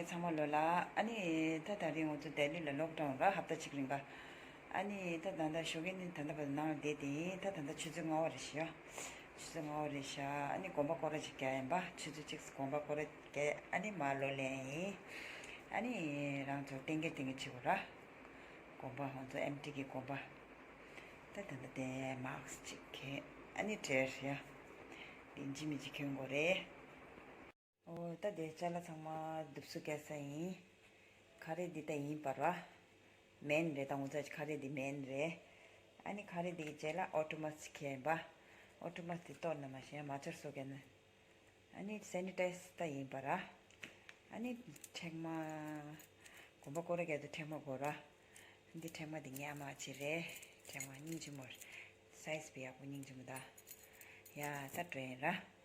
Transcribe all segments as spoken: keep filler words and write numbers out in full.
ཚང་མ་ལོ་ལ། ཨ་ནི་ད་དེ་རིང་ང་ཚོ་ལྡི་ལི་ལ་ལོག་ཌའུན་ར་ཧབ་ཏ་གཅིག་རིང་ག་ཨ་ནི་ད་ད་ད་ཞོགས་ཀས་ནི་ད་ད་བར་ནང་ལ་བསྡད་དེ་ཡིན། ད་ད་ད་ཆུ་ཚོད་ལྔ་པ་རེད་ཤག་ཆུ་ཚོད་ལྔ་པ་རེད་ཤག་ཨ་ནི་དགོན་པ་སྐོར་ར་ཅིག་རྒྱག་ཡིན་པ། ཆུ་ཚོད་གཅིག་དགོན་པ་སྐོར་ར་རྒྱག་ཨ་ནི་མར་ལོག་ལེན་ཡིན། ཨ་ནི་རང་ཚོ་ཏན་གེ་ཏན་གེ་བྱེད་དགོས་ར། དགོན་པ་ང་ཚོ་ཨེམ་ཊི་གི་དགོན་པ། ད་ད་ད་དེ་མཱ་སི་ཅིག་གྱོན། ཨ་ནི་བྲེལ་ཡ། དེ་འཇི་མི་འཇི་གྱོན་དགོས་རེད། ཨོ་ད་དེ་ཅ་ལག་ཚང་མ་བསྡུ་གསོག་བརྒྱབ་ས་ཡིན། ཁ་རས་འདི་ད་ཡིན་པ་ར། མེན་རེད། ད་ངོ་ཚ་ཁ་རས་འདི་མེན་རེད། ཨ་ནི་ཁ་རས་འདི་གི་རྗེས་ལ་ཨོ་ཊོ་མཱ་སི་ཅིག་གྱོན་པ། ཨོ་ཊོ་མཱ་སི་ཅིག་འདི་གཏོར་ན་མ་ཤེས་མ་ཆར་སོ་གྱོན་ན། ཨ་ནི་སེ་ནི་ཊའི་ཛར་ད་ཡིན་པ་ར། ཨ་ནི་ཕྲེང་མ། དགོན་པ་སྐོར་ར་རྒྱག་དུས་ཕྲེང་མ་དགོས་ར། འདི་ཕྲེང་མ་འདི་ཉག་མ་ཅིག་རེད། ཕྲེང་མ་སྙིང་རྗེ་མོ་རེད། སའི་ཛི་བི་ཡག་པོ་སྙིང་རྗེ་མོ་ད། ཡ་ད་འགྲོ་ཡིན་ར། ད་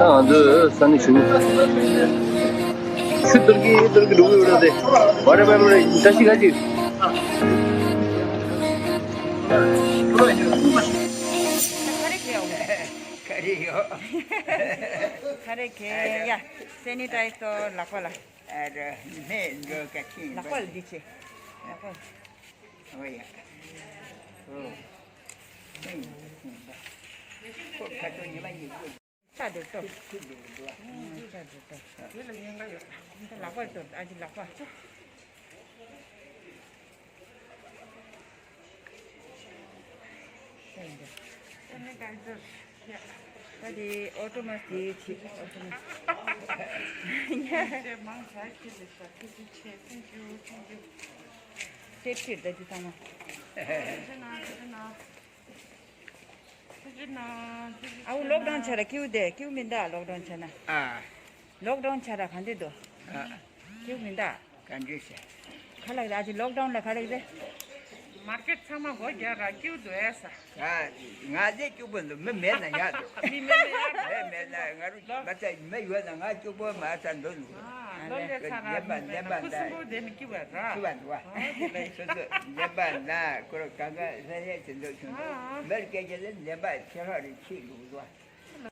ང་ཚོའི་ས་གནས་གཞོན་ནུ། ཆུ་གཏོར་གྱི་གཏོར་གྱི་འགྲོ་གི་ཡོད་རེད་དེ། བ་རེ་བ་རེ་བ་རེ་བཀྲ་ཤིས་ཁ་ཅིག་ག་རེ་ཡོད། ག་རེ་གས་ཡ། སེ་ནི་ཊའི་ཛར་ལག་པ་ལ། ཨ་ར་མེ་འགྲོ་ག་ཁྱིན། ལག་པ་ལ་འདི་བྱེད། ལག་པ་ལ། ཨོ་ཡ། ཨོ། ཁོ་ཁ་ཐོག་ཉི་མ་གཉིས་པོ། ཆ་འདིར་གཏོར། ཆ་འདིར་གཏོར། ལག་པར་གཏོར། ཨ་ཅེ་ལག་པ། ད་དེ་ཨོ་ཊོ་མ་དེ་བྱེད། ཨོ་ཊོ་མ། མང་ཆེ་ཁྱེད་ལ་ཤ་ཁྱེད་ཀྱི་ཆེ། Thank you, thank you. སེབ་ཁྲིར་ད་དེ་ཚང་མ། ཨའུ་ལོག་ཌའུན་ཆགས་ར་ཀིའུ་དེ་ཀིའུ་མིན་ད་ལོག་ཌའུན་ཆགས་ན། ཨ། ལོག་ཌའུན་ཆགས་ར་གང་དེ་དུ། ཨ། ཀིའུ་མིན་ད། གང་འདྲ་ཟེར། ཁ་ལག་ར་ཅི་ལོག་ཌའུན་ལ་ཁ་ལག་རེད། མར་ཀེཊ་ཚང་མ་སྒོ་རྒྱག་ར་ཀིའུ་འདུག་ཨེ་ས། ཨ། ང་ཚོའི་སྐྱུག་པ་འདུག་མི་མེད་ན་ཡག་འདུག་མི་མེད་ན་ཡག་འདུག་མི་མེད་ན་ང་རུ་མ་ཚད་མི་ཡོད་ན་ང་སྐྱུག་པ་མ་ཚད་འདུག་ནུག་ཨ། ལོ་ལེ་ཚ་ར་མི་མེད་ན་ཁུ་སིམ་པོ་དེ་མི་སྐྱུག་པ་ར། སྐྱུག་པ་འདུག་ཨ། སོ་སོ་ལེན་པ་ན་ཁོ་ར་གང་ག་ལྷན་ལྷན་དེ་འདུག་བྱུང་། མེར་སྐད་ཆ་ལ་ལེན་པ་ཁྱེད་རང་རེ་ཁྱེད་འདུག་འདུག་ཨ།